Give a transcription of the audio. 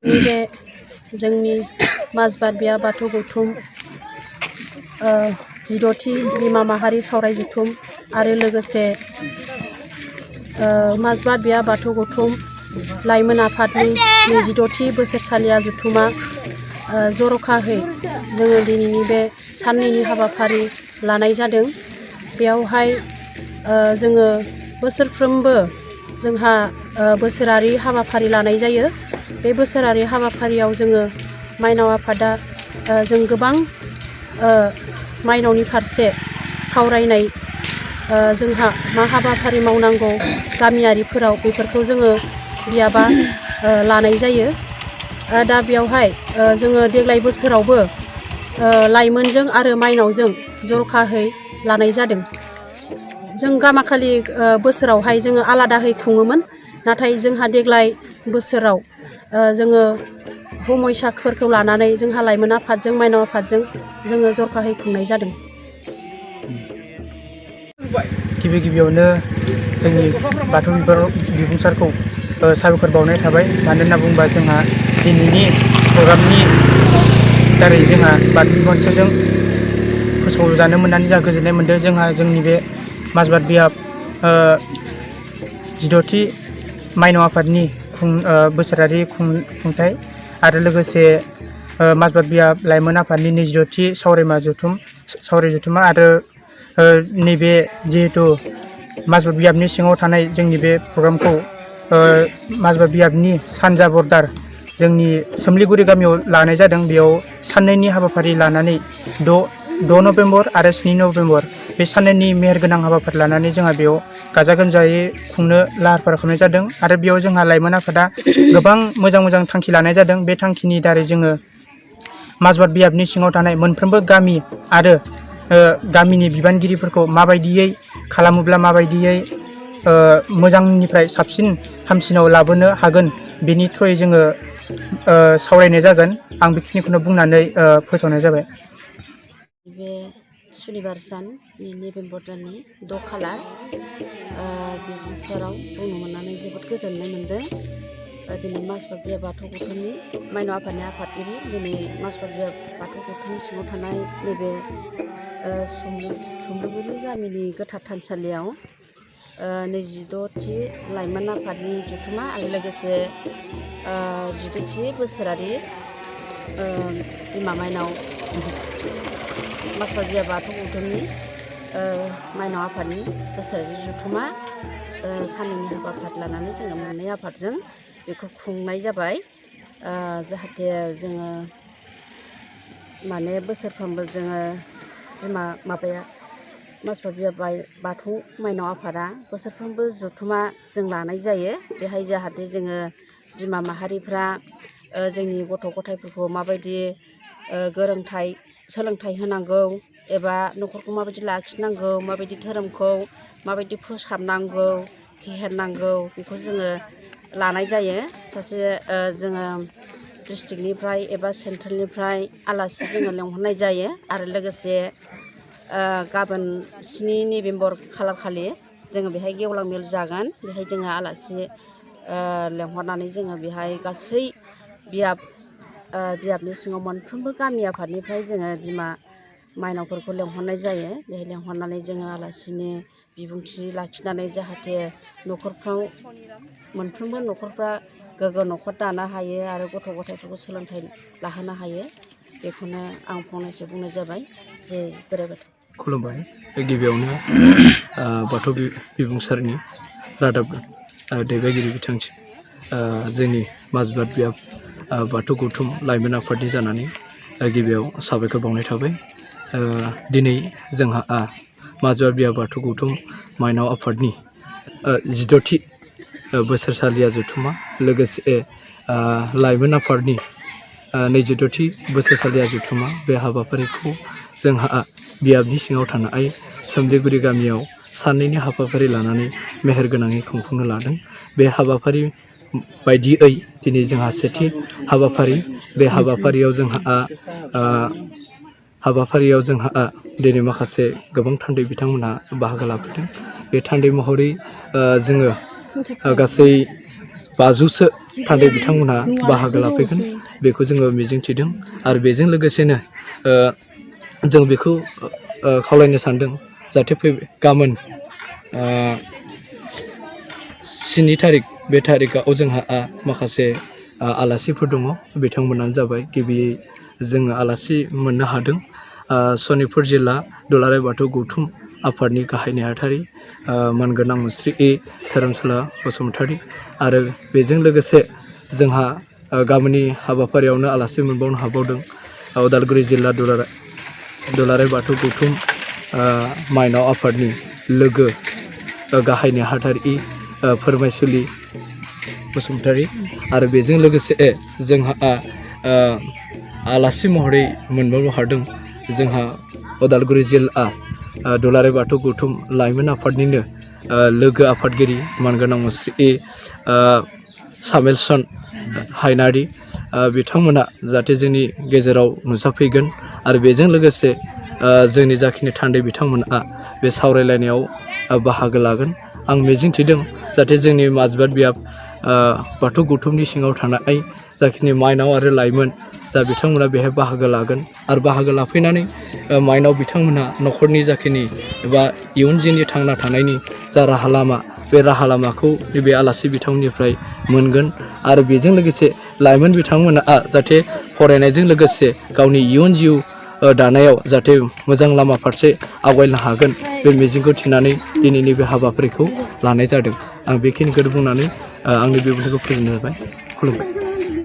नैबे जोंनि माजबाद बिया बाथौ गौथुम 16थि बिमा माहारि सावराय जथुम आरो लोगोसे माजबाद बिया बाथौ गौथुम लाइमोन आफादनि 26थि बोसोरसालिया जथुमा जर'खाहै जोङो दिनैनि बे साननैनि हाबाफारि लानाय जादों। बेयावहाय जोङो बोसोरफ्रोमबो जोंहा बोसोरारि हाबाफारि लानाय जायो। बे बोसोरारि हाबाफारियाव जोङो माइनाव आफादा जों गोबां माइनावनि फारसे सावरायनाय जोंहा मा हाबाफारि मावनांगौ गामियारिफोराव बेफोरखौ जोङो बियाबा लानाय जायो। दा बेयावहाय जोङो देग्लाय बोसोरावबो लाइमोनजों आरो माइनावजों जर'खाहै लानाय जादों। जों गामाखालि बोसोरावहाय जोङो आलादाहै खुङोमोन, नाथाय जोंहा देग्लाय बोसोराव जोङो हमयसाफोरखौ लानानै जोंहा लाइमोन आफादजों माइनाव आफादजों जोङो जर'खाहै खुंनाय जादों। गिबियावनो जोंनि बाथौ बिबुंसारखौ साबायखर बावनाय थाबाय। मानो होनना बुङोबा जोंहा दिनैनि प्रग्रामनि दारै जोंहा बाथौ बिबुंसारजों फोसावजानो मोननानै जोंहा गोजोननाय मोन्दों। जोंहा जोंनि बे माजबाद बिया 16थि माइनाव आफादनि बोसोरारि खुंथाय आरो लोगोसे माजबाद बिया लाइमोन आफादनि 26थि सावराय जथुमा आरो नैबे जिहेतु माजबाद बियाबनि सिङाव थानाय जोंनि बे प्रग्रामखौ माजबाद बियाबनि सानजा बर्डार जोंनि सोमलिगुरि गामियाव लानाय जादों। बेयाव साननैनि हाबाफारि लानानै 6 नभेम्बर आरो 7 नभेम्बर बे साननैनि मेहेरगोनां हाबाफारि लानानै जोंहा बेयाव गाजा गोमजायै खुंनो लाहार फाहार खालामनाय जादों। आरो बेयाव जोंहा लाइमोन आफादा गोबां मोजां थांखि लानाय जादों। बे थांखिनि दारै जोङो माजबाद बियाबनि सिङाव थानाय मोनफ्रोमबो गामि आरो गामिनि बिबानगिरिफोरखौ माबायदियै खालामोब्ला माबायदियै मोजांनिफ्राय साबसिन हामसिनाव लाबोनो हागोन बेनि थ्रुयै जोङो सावरायनाय जागोन। आं बेखिनिखौनो बुंनानै फोसावनाय जाबाय। बे सुनिबार सान नभेम्बर दाननि 6 खालार बिबुंसाराव बुंनो मोननानै जोबोद गोजोननाय मोन्दों। दिनै माजबाद बिया बाथौ गौथुमनि माइनाव आफादनि आफादगिरि दिनै माजबाद बिया बाथौ गौथुमनि सिङाव थानाय नैबे सोमलिगुरि गामिनि गोथार थानसालियाव 26थि लाइमोन आफादनि जथुमा आरो लोगोसे 16थि बोसोरारि बिमा माइनाव माजबाद बिया बाथौ गौथुमनि माइनाव आफादनि बोसोरारि जथुमा साननैनि हाबाफारि लानानै जोङो मोननै आफादजों बेखौ खुंनाय जाबाय। जाहाथे जोङो माने बोसोरफ्रोमबो जोङो माजबाद बिया बाथौ माइनाव आफादा बोसोरफ्रोमबो जथुमा जों लानाय जायो। बेहाय जाहाथे जोङो बिमा माहारिफ्रा जोंनि गथ' गथायफोरखौ माबायदि सोलोंथाइ होनांगौ एबा न'खरखौ माबायदि लाखिनांगौ, माबायदि धोरोमखौ माबायदि फोसाबनांगौ फेहेरनांगौ बेखौ जोङो लानाय जायो। सासे जोङो डिस्ट्रिक्टनिफ्राय एबा सेन्ट्रेलनिफ्राय आलासि जोङो लेंहरनाय जायो। आरो लोगोसे गाबोन 7 नभेम्बर खालार खालि जोङो बेहाय गेवलां मेल जागोन। बेहाय जोङो आलासि लेंहरनानै जोङो बेहाय गासै बियाबनि सिङाव मोनफ्रोमबो गामि आफादनिफ्राय जोङो बिमा माइनावफोरखौ लेंहरनाय जायो। बेहाय लेंहरनानै जोङो आलासिनि बिबुंथि लाखिनानै जाहाथे न'खरफ्राव मोनफ्रोमबो न'खरफ्रा गोग्गो न'खर दानो हायो आरो गथ' गथायफोरखौ सोलोंथाइ लाहोनो हायो। बेखौनो आं फंनैसो बुंनाय जाबाय। जे बोराइ बाथौ खुलुमबाय। गिबियावनो बाथौ बिबुंसारनि रादाब दैबागिरि बिथांसिम जोंनि माजबाद बिया बाथौ गौथुम लाइमोन आफादनि जानानै गिबियाव साबायखर बावनाय थाबाय। दिनै जोंहा माजबाद बिया बाथौ गौथुम माइनाव आफादनि 16थि बोसोरसालिया जथुमा लोगोसे लाइमोन आफादनि 26थि बोसोरसालिया जथुमा बे हाबाफारिखौ जोंहा बियाबनि सिङाव थानाय सोमलिगुरि गामियाव साननैनि हाबाफारि लानानै मेहेरगोनाङै खुंफुंनो लादों। बे हाबाफारि बायदियै दिनै जोंहा सेथि हाबाफारि। बे हाबाफारियाव जोंहा दिनै माखासे गोबां थान्दै बिथांमोनहा बाहागो लाफैदों। बे थान्दै महरै जोङो गासै 500सो थान्दै बिथांमोनहा बाहागो लाफैगोन बेखौ जोङो मिजिंथिदों आरो बेजों लोगोसेनो जों बेखौ खावलायनो सानदों जाहाथे गाबोन 7 थारिख बे थारिखआव जोंहा माखासे आलासिफोर दङ बिथांमोनानो जाबाय गिबियै जोङो आलासि मोननो हादों सनितपुर जिल्ला दुलाराय बाथौ गौथुम आफादनि गाहाय नेहाथारि मानगोनां मुस्रि धोरोमसुला बसुमतारी आरो बेजों लोगोसे जोंहा गामिनि हाबाफारियावनो आलासि मोनबावनो हाबावदों उदालगुरि जिल्ला दुलाराय बाथौ गौथुम माइनाव आफादनि लोगो गाहाय नेहाथारि फोरमायसुलि बसुमतारी आरो बेजों लोगोसे जोंहा आलासि महरै मोनबावनो हादों जोंहा उदालगुरि जिल्ला दुलाराय बाथौ गौथुम लाइमोन आफादनिनो लोगो आफादगिरि मानगोनां मुस्रि सामेलसन हायनारि बिथांमोना जाहाथे जोंनि गेजेराव नुजाफैगोन आरो बेजों लोगोसे जोंनि जाखिनि थान्दै बिथांमोना बे सावरायलायनायाव बाहागो लागोन आं मिजिंथिदों जाहाथे जोंनि माजबाद बियाब बाथौ गौथुमनि सिङाव थानाय जाखिनि माइनाव आरो लाइमोन जा बिथांमोना बेहाय बाहागो लागोन आरो बाहागो लाफैनानै माइनाव बिथांमोनहा न'खरनि जाखिनि एबा इयुन जिउनि थांना थानायनि जा राहा लामा बे राहा लामाखौ नैबे आलासि बिथांमोननिफ्राय मोनगोन आरो बेजों लोगोसे लाइमोन बिथांमोना जाहाथे फरायनायजों लोगोसे गावनि इयुन जिउ दानायाव जाहाथे मोजां लामा फारसे आवगायनो हागोन बे मिजिंखौ थिनानै दिनैनि बे हाबाफारिखौ लानाय जादों आं बेखिनिखौ बुंनानै आंनि बिबुंथिखौ फोजोबनो होबाय खुलुमबाय।